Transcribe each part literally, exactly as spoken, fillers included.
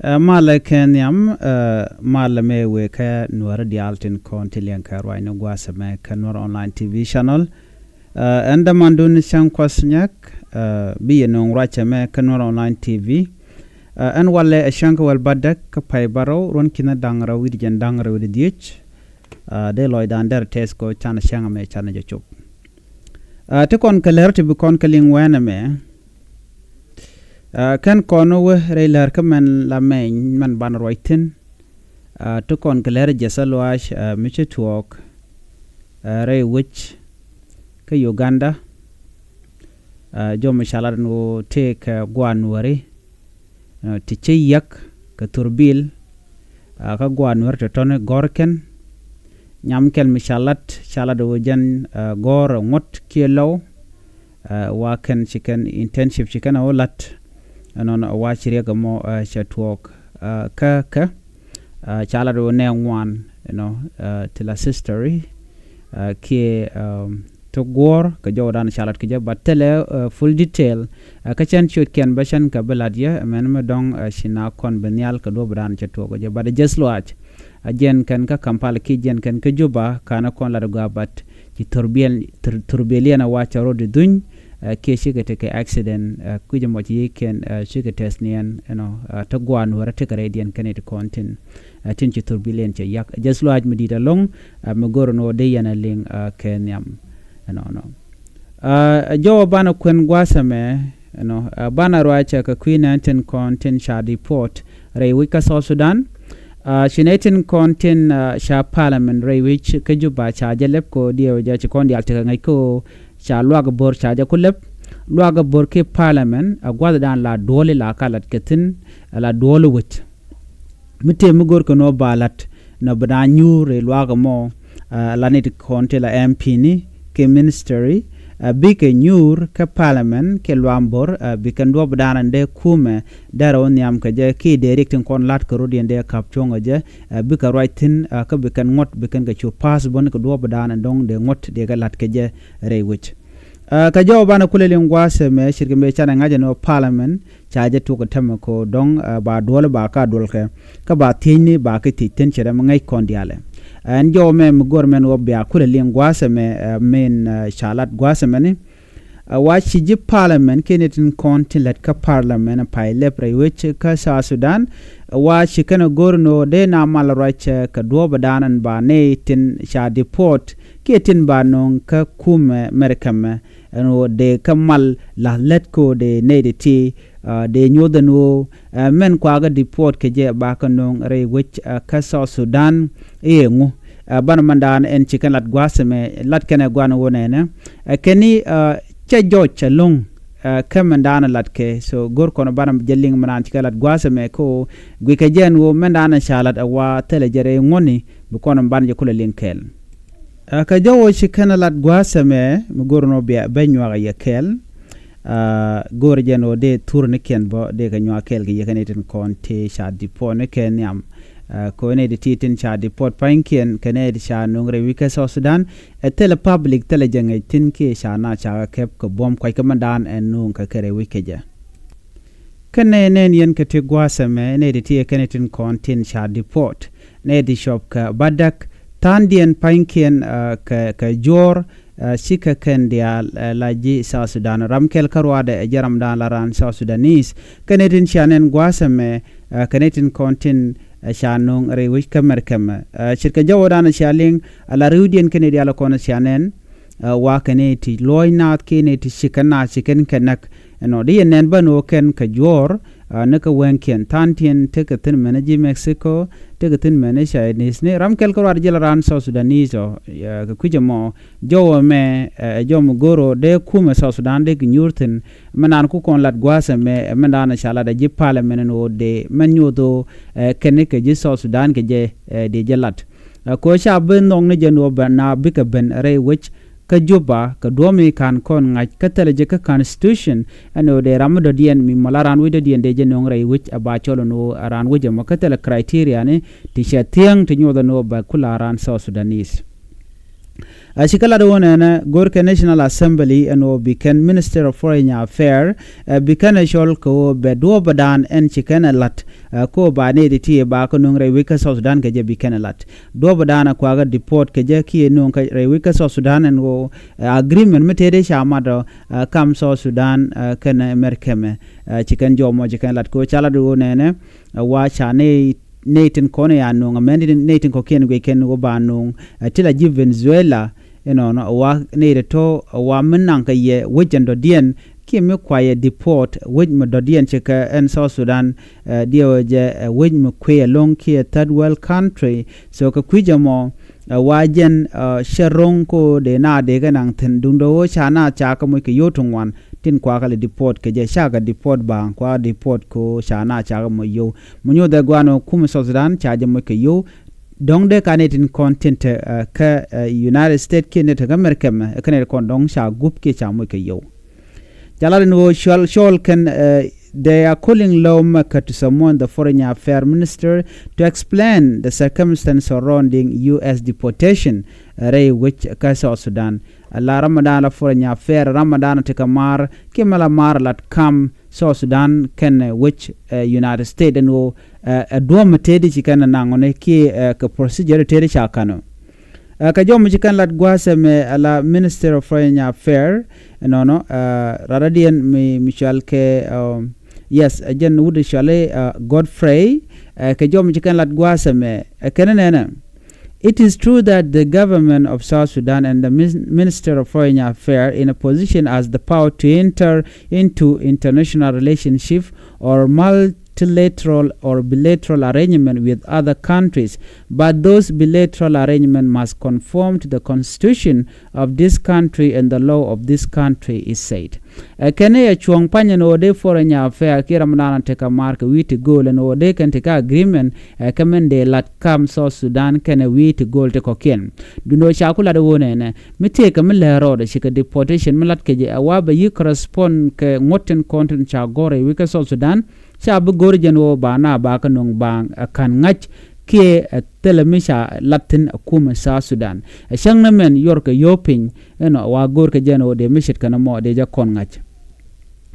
Ɛ malɛ kɛ nhiam, ɛ malɛ mɛ wëë kɛ Nuäärä diaal tin kɔn ti liɛŋ kɛ ruacni gua̱a̱th ɛmɛ kɛ Nuäärä Online T V channel. Ɛ ɛn dämandun cäŋ kuɔth nyäk, ɛ bi yɛ nööŋ ruac ɛmɛ kɛ Nuäärä Online T V. Ɛ ɛn walɛ ɛ cäŋ kɛ wäl bädäk kä pay bärɔw ruɔ̱n ki̱n da̱ŋ rɛw wi̱cdɛ jiɛn da̱ŋ rɛw wi̱cdɛ dhieec. Ɛ dee lɔcdan derɛ tɛth kɔ canɛ cäŋ ɛmɛ canɛ jɛ cop. Ɛ ti kɔn kɛ lär ti bi kɔn kɛ liŋ wɛnɛ mɛ. Ɛ kɛn kɔn wä rɛy lär kä mɛn la mɛny mɛn ban ruac thi̱n. Ɛ ti kɔn kɛ lär jɛ thä luaac, ɛ mi ci tuɔɔk, ɛ rɛy wec kä Uganda. Ɛ jɔm ca lat ni ɣöö tëëkɛ gua̱a̱r Nuääri, ɛ ti cä yiäk kɛ thurbil, ɛ kä gua̱a̱r Nuääri tɔ̱tɔ̱ni gɔ̱r kɛn. Nyam kɛl mi ca lat, ca lat ɣöö jɛn, ɛ gɔ̱r ɛ ŋuɔ̱t kiɛ lɔw. Ɛ wa kɛn ci kɛn internship ci kɛn ɛ wä lat. Ɛnɔnɔ ɛ wa ci riɛk ɛmɔ, ɛ cɛ tuɔɔk, ɛ kä kɛ, ɛ ca lat ɣöö nɛ ŋuan, you know, ɛ ti la history, ɛ kiɛ, ɛ ti guɔ̱ɔ̱r kɛ jɔwdan ca lat kɛ jɛ, but thilɛ, ɛ full detail. Ɛ kä cɛn ciötkiɛn bä cɛn kɛ bi lat yɛ, ɛ mɛn mi dɔ̱ŋ, ɛ ci na kɔn bi nhial kɛ duɔ̱ɔ̱pdan cɛ tuɔɔk kɛ jɛ, but ɛ jɛth luaac. A jiɛn kɛn kä Kampala kiɛ jiɛn kɛn kä Juba, kanɛ kɔn lat gɔaa, but ci thurbil, thur-, thurbiliɛn a wa ca ro̱d dhuny, ɛ kiɛ cikɛ tekɛ accident, ɛ kui̱c ɛmɔ ci yiëëkiɛn, ɛ cikɛ tɛth niɛn, you know, ɛ ti gua̱a̱r Nuäärä tekɛ rɛydiɛn kɛn it kɔn tin, ɛ tin ci thurbiliɛn cɛ yiak. Jɛth luaac mi di̱i̱t ɛlɔ̱ŋ, ɛ mi go̱r ɛn ɣöö dee yɛn ɛ liŋ, ɛ kɛ nhiam. Ɛnɔnɔ. Ɛ jɔwä banɛ kuɛn gua̱a̱th ɛmɛ, you know, ɛ banɛ ruacɛ kɛ kui̱ nɛn tin kɔn tin ca deport rɛy wec kä South Sudan. Ɛ ci nɛy tin kɔn tin, ɛ ca parliament rɛy wec kä Juba ca jɛ lɛp kɛ ɣöö diɛw jɛ ci kɔn diaal tekɛ ŋäc kɛ ɣöö ca luak bo̱r ca jɛ ku lɛp. Luak bo̱r kiɛ parliament ɛ gua̱thdan la duɔ̱ɔ̱li la ka lat kɛ thi̱n, ɛ la duɔ̱ɔ̱li wec. Mi tëë mi go̱rkɛ ni wä ba la̱t nɔ bi na nyuur rɛy luaak ɛmɔ, ɛ la nɛy ti kɔn ti la M P ni kɛ ministry, ɛ bikɛ nyuur kä parliament kɛ luaam bo̱r, ɛ bi kɛn duɔ̱ɔ̱pdan dee kumɛ dee rɛw nhiam kɛ jɛ kiɛ dee riɛk tin kɔn la̱t kɛ rɔ̱diɛn dee ka̱p cuɔ̱ŋ kɛ jɛ, ɛ bikɛ ruac thi̱n, ɛ kä bi kɛn ŋuɔ̱t bi kɛn kɛ cu pass bä ni kɛ duɔ̱ɔ̱pdan dɔ̱ŋ dee ŋuɔ̱t dee kɛ la̱t kɛ jɛ rɛy wec. Ɛ kɛ jɔw banɛ kulɛ liŋ gua̱a̱th ɛmɛ cirkɛ mëë canɛ ŋa̱c ɛn ɣöö parliament ca jɛ tuɔk ɛ tämɛ kɛ ɣöö dɔ̱ŋ, ɛ ba duɔl ba ka duɔlkɛ kä ba thiecni ba kɛ thiec thi̱n cɛ rɛm ŋäc kɔn diaalɛ. Ɛn jɔw mɛ mi go̱r mɛn ɣöö bia kulɛ liŋ gua̱a̱th ɛmɛ, ɛ min, ɛ ca lat gua̱a̱th ɛmɛni. Ɛ wa ci ji̱ parliament kiɛ ni tin kɔn tin lät kä parliament pay lɛp rɛy wec kä South Sudan. Ɛ wa ci kɛn ɛ go̱r ni ɣöö dee na mal ruac, ɛ kɛ duɔ̱ɔ̱pdan ɛn ba nɛy tin ca deport kiɛ tin ba no̱o̱ŋ kä kumɛ Mɛrkɛmɛ. Ɛn ɣöö dee kä mal la̱th lät kɛ ɣöö dee nɛy ti ti, ɛ dee nyoth ɛn ɣöö, ɛ mɛn kuakä deport kɛ jɛ ba kɛ no̱o̱ŋ rɛy wec, ɛ kä South Sudan. I̱ ɛŋu, ɛ banɛ mɛndan ɛn ci kɛn lat gua̱a̱th ɛmɛ lat kɛn ɛ gua̱a̱n ɣöö nɛnɛ, ɛ kɛn i̱, ɛ cɛ jɔc ɛlɔ̱ŋ, ɛ kä mɛndan ɛ lat kɛ. So go̱r kɔn banɛ jɛ liŋ mɛndan ci kɛn lat gua̱a̱th ɛmɛ kɛ ɣöö guikɛ jɛ ɛn ɣöö mɛndan ɛ ca lat ɛ wa thilɛ jɛ rɛy ŋuɔ̱tni bi kɔn banɛ jɛ kulɛ liŋ kɛɛl. Ɛ kɛ jɔw ɣöö ci kɛn ɛ lat gua̱a̱th ɛmɛ mi go̱r nɔ bia bɛ nyuak ɛ yɛ kɛɛl. Ɛ go̱o̱rɛ jɛn ɣöö dee thurnikiɛn bä dee kɛ nyuak kɛɛl kɛ yɛ kɛn itin kɔn ti ca deport ni kɛ nhiam. Ɛ kɛ ɣöö nɛy ti ti tin ca deport pa̱nykiɛn kɛ nɛy ti ca no̱o̱ŋ rɛy wi̱c kä South Sudan. Ɛ thilɛ public thilɛ jɛ ŋäc thi̱n kiɛ ca na ca kɛ kɛp kɛ buɔ̱m kuackɛ mɛndan ɛn no̱o̱ŋ kɛ kɛ rɛy wi̱c kɛ jɛ. Kä nɛy nɛn yɛn kɛ ti gua̱a̱th ɛmɛ nɛy ti ti ɛ kɛn itin kɔn tin ca deport. Nɛy ti cɔp kɛ bädäk tha̱a̱ŋdiɛn pa̱nykiɛn, ɛ kɛ kɛ juɔ̱ɔ̱r, ɛ cikɛ kɛn diaal, ɛ la ji̱ South Sudan. Ram kɛl kä ruaadɛ ɛ jɛ ramdan la raan South Sudanese. Kɛn itin cia nɛn gua̱a̱th ɛmɛ, ɛ kɛn itin kɔn tin, ɛ ca no̱o̱ŋ rɛy wec kä Mɛrkɛmɛ. Ɛ ce̱tkɛ jɔwdan cia liŋ, ɛ la ri̱wdiɛn kɛn idiaal kɔn cia nɛn. Ɛ wa kɛn iti luɔ̱ɔ̱c naath kiɛ nɛ ti cikɛ naath cikɛn kɛ näk. Ɛnɔ di yɛ nɛn bä ni wä kɛn kɛ juɔ̱ɔ̱r, ɛ ni kɛ wɛŋkiɛn tha̱a̱ŋtiɛn tekɛ thi̱n mɛn ji̱ Mexico, tekɛ thi̱n mɛn Chinese ni ram kɛl kä ruaadɛ jɛ la raan South Sudanese ɔ, ɛ kɛ kui̱c ɛmɔ. Jɔw ɛmɛ, ɛ jɔw mi go̱r ɔ dee kumɛ South Sudan dee kɛ nyuur thi̱n. Mɛn naan ku kɔn lat gua̱a̱th ɛmɛ, ɛ mɛn naan ca lat ɛ ji̱ parliament ɛn ɣöö dee mɛn nyoth ɣöö, ɛ kɛn ni kɛ ji̱ South Sudan kɛ jɛ, ɛ dee jɛ lat. Ɛ kɛ ɣöö ca ben nhɔk ni jɛ ni ɣöö bɛ na bikɛ ben rɛy wec kä Juba kɛ duɔ̱ɔ̱p mi ka̱n kɔn ŋa̱c kä thilɛ jɛ kä constitution. Ɛn ɣöö dee ram mi dɔ̱diɛn mi mɔ la raan wec dɔ̱diɛn dee jɛ no̱o̱ŋ rɛy wec ɛ ba cɔl ɛn ɣöö ɛ raan wec ɛmɔ kä thilɛ criteria ni ti cɛ thiäŋ ti nyoth ɛn ɣöö bɛ ku la raan South Sudanese. A ci kɛ lat wä nɛnɛ go̱rkɛ National Assembly ɛn ɣöö bi kɛn Minister of Foreign Affair, ɛ bi kɛn ɛ cɔl kɛ ɣöö bɛ duɔ̱ɔ̱pädan ɛn ci kɛn ɛ lat, ɛ kɛ ɣöö ba nɛy ti ti ba kä nuŋ rɛy wec kä South Sudan kɛ jɛ bi kɛn ɛ lat. Duɔ̱ɔ̱pädan ɛ kuakä deport kɛ jɛ kiɛ nuŋ kɛ rɛy wec kä South Sudan ɛn ɣöö, ɛ agreement mi tëëdɛ ca mat ɔ, ɛ kam South Sudan, ɛ kɛn America mɛ, ɛ ci kɛn jɔmɔ ci kɛn lat kɛ ɣöö ca lat wä nɛnɛ, ɛ wa ca nɛy nɛy tin kɔn ya nuŋ, ɛ mɛn nɛy tin kɔkiɛn guic kɛn wä ba nuŋ, ɛ ti la ji̱ Venezuela, inɔnɔ, ɛ wa nɛy ti tɔ, ɛ wa mi naŋ kɛ yɛ wec ɛn dɔ̱diɛn, kiɛ mi kua yɛ deport wec mi dɔ̱diɛn ci kɛ ɛn South Sudan, ɛ diɛw jɛ, ɛ wec mi kui̱ ɛlɔ̱ŋ kiɛ third world country. So kɛ kui̱ jɛ mɔ, ɛ wa jɛn, ɛ cɛ ro̱ŋ ko dee na dee kɛ naŋ thi̱n duundɛ ɣöö ca na ca kɛ moc kɛ yio̱w ti ŋuan, tin kuakä lɛ deport kɛ jɛ, cakɛ deport ba kuakä deport ko ca na cakɛ moc yio̱w. Mi nyuuth ɛ guan ɔ kum South Sudan ca jɛ moc kɛ yio̱w. Dɔ̱ŋ dee ka ni tin kɔn tin te, ɛ kä, ɛ United States kiɛ ni te kä America mɛ, ɛ kä ni kɔn dɔ̱ŋ ca gup kiɛ ca moc kɛ yio̱w. Ca lat ni ɣöö cɔl, cɔl kɛn, ɛ they are calling lawmaker to summon the foreign affair minister to explain the circumstance surrounding U S deportation, ɛ rɛy wec kä South Sudan. Ɛ la ram mi da̱a̱n la foreign affair, ram mi da̱a̱n ti kɛ maar kiɛ mi la maar lat kam South Sudan kɛn, ɛ wec, ɛ United States ɛn ɣöö, ɛ ɛ duɔ̱ɔ̱p mi tëëdi ci kɛn ɛ naŋ ɣɔni kiɛ, ɛ kɛ procedure tëëdi ca ka̱n ɔ. Ɛ kɛ jɔm mi ci kɛn lat gua̱a̱th ɛmɛ ɛ la Minister of Foreign Affair, ɛ nɔnɔ, ɛ radadiɛn mi, mi cual kɛ, ɛ yes, ɛ jɛn wut cuali, ɛ Godfrey. Ɛ kɛ jɔm mi ci kɛn lat gua̱a̱th ɛmɛ ɛ kɛn nɛnɛ. It is true that the government of South Sudan and the Min-, Minister of Foreign Affairs in a position as the power to enter into international relationship or multilateral or bilateral arrangement with other countries, but those bilateral arrangements must conform to the constitution of this country and the law of this country, he said. Ɛ kɛn ɛ cuɔ̱ŋ pany ɛn ɣöö dee foreign affair kiɛ ram dan tekɛ maar kɛ wi̱i̱ ti gööl ɛn ɣöö dee kɛn tekɛ agreement, ɛ kɛ mɛn dee lat kam South Sudan kɛnɛ wi̱i̱ ti gööl ti kɔ̱kiɛn. Duundɛ ɣöö ca ku lat ɛ ɣöö nɛnɛ mi tëëkɛ mi lɛ̱r rɔɔdɛ cikɛ deportation mi lat kɛ jɛ ɛ wa bɛ yi̱ correspond kɛ ŋuɔ̱t tin kɔn tin ca gɔ̱r ɛ wi̱i̱ kɛ South Sudan. Ca bi go̱r jɛn ɣöö ba na ba kä nöŋ baaŋ ɛ ka̱n ŋa̱c kiɛ ɛ thilɛ mi ca lat thi̱n ɛ kumɛ South Sudan. Ɛ cäŋ ni mɛn yuɔrkɛ yio̱w piny ɛnɔ wa go̱rkɛ jɛn ɣöö dee mi ce̱tkɛ nɔmɔ dee jɛ kɔn ŋa̱c.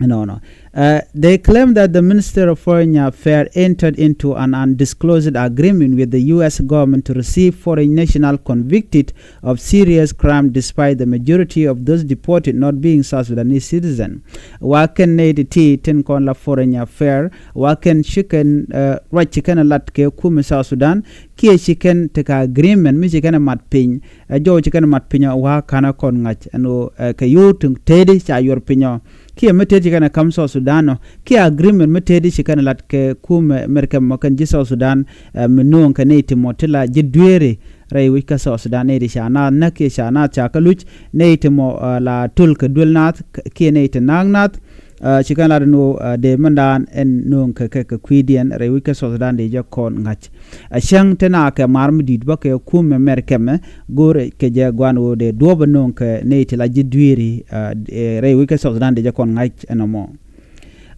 Ɛnɔnɔ. Uh, they claim that the Minister of Foreign Affairs entered into an undisclosed agreement with the U S government to receive foreign national convicted of serious crime, despite the majority of those deported not being South Sudanese citizen. Wa kɛn nɛy ti ti tin kɔn la foreign affair wa kɛn ci kɛn, uh, ruac ci kɛn lat kɛ kumɛ South Sudan kiɛ ci kɛn tekɛ agreement mi ci kɛn mat piny. Ɛ jɔw ci kɛn mat piny ɔ wa ka̱n ɛ kɔn ŋa̱c ɛn ɣöö, ɛ kɛ yio̱w ti tëëdi ca yuɔr piny ɔ kiɛ mi tëëdi ci kɛn ɛ ka̱m South Sudan ɔ kiɛ agreement mi tëëdi ci kɛn lat kɛ kumɛ America mɔ kɛn ji̱ South Sudan, ɛ mi nööŋ kɛ nɛy ti mɔ ti la ji̱ dueeri rɛy wi̱c kä South Sudan nɛy ti ca naath näk kiɛ ca naath ca kä luc nɛy ti mɔ, ɛ la töl kɛ duël naath kiɛ nɛy ti na̱a̱k naath. Ɛ ci kɛn lat ni ɣöö, ɛ dee mɛn daan ɛn nööŋ kɛ kɛ kɛ kui̱diɛn rɛy wi̱c kä South Sudan dee jɛ kɔn ŋa̱c. Ɛ cäŋ te na kɛ mar mi di̱i̱t bä kɛ kumɛ America mɛ go̱o̱r kɛ jɛ gua̱n ɣöö dee duɔ̱ɔ̱p ɛ nööŋ kɛ nɛy ti la ji̱ dueeri, ɛ rɛy wi̱c kä South Sudan dee jɛ kɔn ŋa̱c ɛnɔmɔ.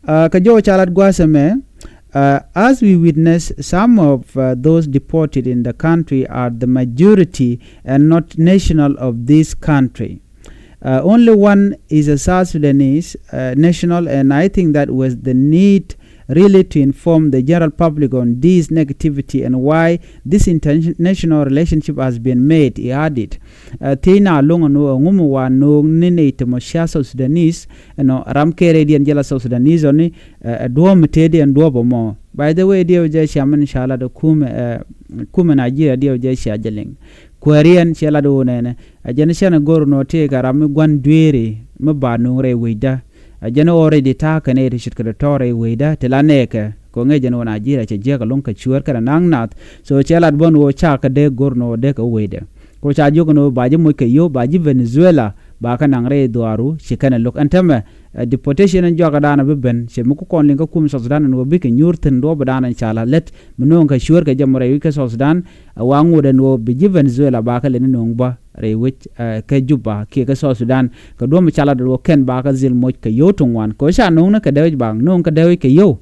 Ɛ kɛ jɔw ca lat gua̱a̱th ɛmɛ, ɛ as we witness, some of, uh, those deported in the country are the majority and not national of this country. Uh, only one is a South Sudanese, uh, national, and I think that was the need really to inform the general public on this negativity and why this international relationship has been made, he added. Uh, thiec na loŋ ɛn ɣöö ɛŋu mi wa no̱o̱ŋ ni nɛy ti mɔ cia South Sudanese, ɛnɔ ram kɛɛrɛ diɛn jɛ la South Sudanese ɔ ni, uh, ɛ duɔ̱ɔ̱p mi tëëdi ɛn duɔ̱ɔ̱p ɛmɔ. By the way, diɛw jɛ cia min ca lat ɛ kumɛ, uh, kumɛ Nigeria diɛw jɛ cia jɛ liŋ. Kuääriɛn ciɛ lat ɣöö nɛnɛ. Ɛ jɛn cɛn ɛ go̱r nɔ tëëkɛ ram mi gua̱n dueeri mi ba nuŋ rɛy wecdä. Ɛ jɛn ɛ ɣɔr rɛy di ta̱a̱ kɛn ɛ ti ce̱tkɛ ti tɔ̱ rɛy wecdä ti la nɛɛkɛ. Kɛ ɣöö ŋäc jɛn ɣöö Nigeria cɛ jiäk ɛlɔ̱ŋ kɛ cuäär kɛnɛ na̱a̱ŋ nath. So cɛ lat bä ni ɣöö cakɛ dee go̱r ni ɣöö dee kɛ wecdɛ. Kɛ ɣöö ca jiök ni ɣöö ba ji̱ moc kɛ yio̱w ba ji̱ Venezuela ba kɛ naŋ rɛy dhuaaru ci kɛn ɛ lo̱k ɛn täämɛ. Ɛ deportation ɛn jɔakɛ daanɔ bi ben cɛ mi ku kɔn liŋ kä kum South Sudan ɛn ɣöö bikɛ nyuur thi̱n duɔ̱ɔ̱p daanɔ ca la lät mi nööŋ kɛ cuäär kɛ jɛ mɔ rɛy wi̱c kä South Sudan. Ɛ wa ŋot ɛn ɣöö bi ji̱ Venezuela ba kɛ lät ni nööŋ bä rɛy wec, ɛ kɛ Juba kiɛ kɛ South Sudan kɛ duɔ̱ɔ̱p mi ca la dee ɣöö kɛn ba kɛ dhil moc kɛ yio̱w ti ŋuan kɛ ɣöö ca nööŋ ni kɛ dee wi̱c ba nööŋ kɛ dee wi̱c kɛ yio̱w.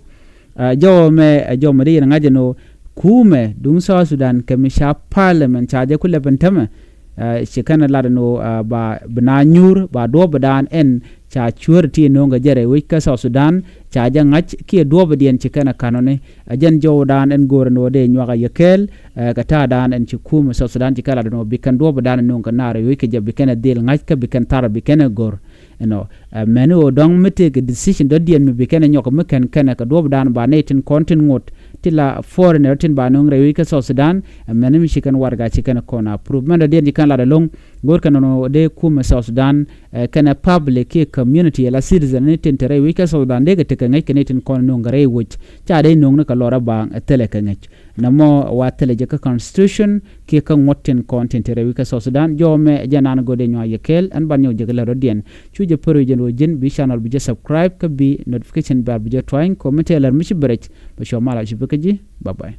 Ɛ jɔw ɛmɛ ɛ jɔw ɛmɛ dee yɛn ŋa̱c ɛn ɣöö kumɛ duŋ South Sudan kɛ mi ca parliament ca jɛ ku lɛp ɛn täämɛ. Ci kɛn lat ɛn ɣöö ba bi na nyuur ba duɔ̱ɔ̱p ɛ daan ɛn ca cuäär ti no̱o̱ŋ kɛ jɛ rɛy wec kä South Sudan ca jɛ ŋa̱c kiɛ duɔ̱ɔ̱p ɛ diɛn ci kɛn ɛ ka̱n ɔni. Ɛ jɛn jɔw daan ɛn go̱o̱r ɛn ɣöö dee nyuak ɛ yɛ kɛɛl kɛ ta̱a̱ daan ɛn ci kuum ɛ South Sudan ci kɛn lat ɛn ɣöö bi kɛn duɔ̱ɔ̱p ɛ daan ɛn no̱o̱ŋ kɛ naar rɛy wec kɛ jɛ bi kɛn ɛ dhil ŋa̱c kä bi kɛn thar bi kɛn ɛ go̱r. Ɛnɔ mɛni ɣöö dɔ̱ŋ mi tëëkɛ decision dɔ̱diɛn mi bi kɛn ɛ nyɔk mi kɛn kɛn ɛ kɛ duɔ̱ɔ̱p daan ba nɛy tin kɔn tin ŋot ti la foreigner tin ba no̱o̱ŋ rɛy wec kä South Sudan. Mɛni mi ci kɛn warɛga ci kɛn ɛ kɔn approve mɛn dɔ̱diɛn ci kɛn lat ɛlɔ̱ŋ. Go̱o̱r kɛn nɔ dee kumɛ South Sudan kɛnɛ public kiɛ community ala citizen ni tin te rɛy wec kä South Sudan dee kɛ tekɛ ŋäc kɛ ni tin kɔn no̱o̱ŋ kɛ rɛy wec ca dee no̱o̱ŋ ni kɛ lɔrä baaŋ thilɛ kɛ ŋäc. Nɛmɔ wa thilɛ jɛ kä constitution kiɛ kä ŋuɔ̱t tin kɔn tin te rɛy wec kä South Sudan jɔmɛ jɛ nan go̱o̱r dee nyuak yɛ kɛɛl ɛn ban nyɔk jɛ kɛ lɛ rɔ̱diɛn. Cu jɛ pär wi̱c jɛn wä ji̱n bi channel bi jɛ subscribe kä bi notification bell bi jɛ tuany kɔ mi tɛɛlɛr mi ci bɛ rɛc bɛ cuɔ mal a ci bä kä ji̱. Bye bye.